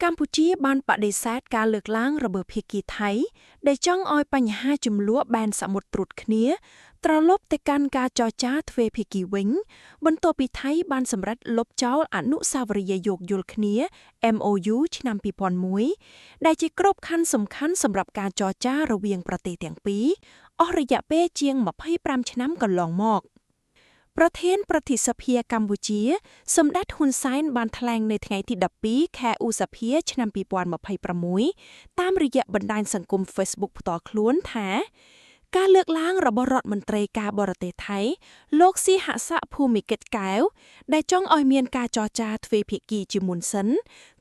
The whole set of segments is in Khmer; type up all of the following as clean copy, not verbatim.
កម្ពុជាបានបដិសេធការលើកឡើងរបស់ភាគីថៃ ដែលចង់ឲ្យបញ្ហាជម្លោះដែនសមុទ្រត្រួតគ្នា ត្រឡប់ទៅកាន់ការចរចាទ្វេភាគីវិញ បន្ទាប់ពីថៃបានសម្រេចលុបចោលអនុស្សាវរីយ៍យោគយល់គ្នា MOU ឆ្នាំ2001ដែលជាក្របខ័ណ្ឌសំខាន់សម្រាប់ការចរចារវាងប្រទេសទាំងពីរអស់រយៈពេលជាង25ឆ្នាំកន្លងមក។ ប្រធានប្រតិសភាកម្ពុជា សម្ដេចហ៊ុនសែនបានថ្លែងនៅថ្ងៃទី12ខែឧសភាឆ្នាំ2026តាមរយៈបណ្ដាញសង្គម Facebook ផ្ទាល់ខ្លួនថាការលើកឡើងរបស់រដ្ឋមន្ត្រីការបរទេសថៃ លោកស៊ីហស័កភូមិកិត្តកែវដែលចង់ឲ្យមានការចរចាទ្វេភាគីជាមុនសិន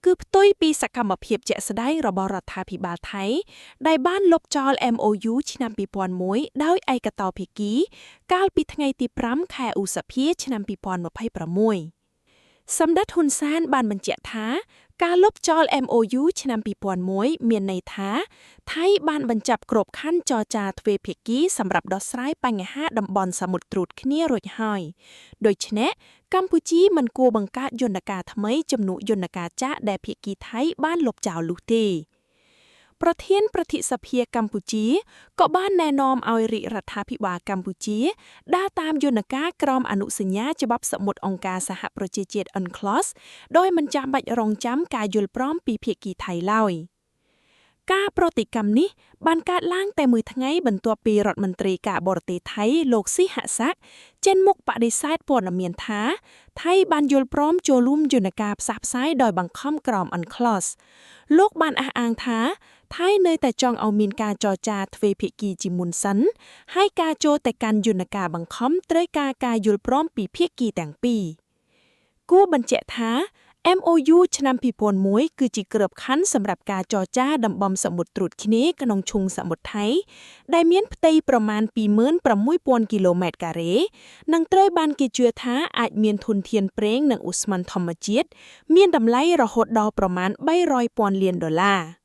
គឺផ្ទុយពីសកម្មភាពជាក់ស្ដែងរបស់រដ្ឋាភិបាលថៃ ដែលបានលុបចោល MOU ឆ្នាំ2001ដោយឯកតោភាគី កាលពីថ្ងៃទី5ខែឧសភាឆ្នាំ2026សម្ដេចហ៊ុនសែនបានបញ្ជាក់ថាការលុបចោល MOU ឆ្នាំ2001មានន័យថាថៃបានបញ្ចប់ក្របខ័ណ្ឌចរចាទ្វេភាគីសម្រាប់ដោះស្រាយបញ្ហាតំបន់សមុទ្រត្រួតគ្នារួចហើយដូច្នេះកម្ពុជាមិនគួរបង្កើតយន្តការថ្មីជំនួសយន្តការចាស់ដែលភាគីថៃបានលុបចោលនោះទេប្រធានប្រតិសភាកម្ពុជាក៏បានណែនាំឲ្យរាជរដ្ឋាភិបាលកម្ពុជាដើរតាមយន្តការក្រមអនុសញ្ញាច្បាប់សមុទ្រអង្គការសហប្រជាជាតិ UNCLOS ដោយមិនចាំបាច់រង់ចាំការយល់ព្រមពីភាគីថៃឡើយការប្រតិកម្មនេះបានកើតឡើងតែមួយថ្ងៃបន្ទាប់ពីរដ្ឋមន្ត្រីការបរទេសថៃលោកស៊ីហស័កចេញមុខបដិសេធព័ត៌មានថាថៃបានយល់ព្រមចូលរួមយន្តការផ្សះផ្សាយដោយបង្ខំក្រោម UNCLOS លោកបានអះអាងថាថៃនៅតែចង់ឲ្យមានការចរចាទ្វេភាគីជាមុនសិនហើយការចូលទៅកាន់យន្តការបង្ខំត្រូវការការយល់ព្រមពីភាគីទាំងពីរគួរបញ្ជាក់ថា MOU ឆ្នាំ2001គឺជាក្របខ័ណ្ឌសម្រាប់ការចរចាតំបន់សមុទ្រត្រួតគ្នាក្នុងឈូងសមុទ្រថៃដែលមានផ្ទៃប្រមាណ26,000គីឡូម៉ែត្រការ៉េនិងត្រូវបានគេជឿថាអាចមានធនធានប្រេងនិងឧស្ម័នធម្មជាតិមានតម្លៃរហូតដល់ប្រមាណ300,000លានដុល្លារ។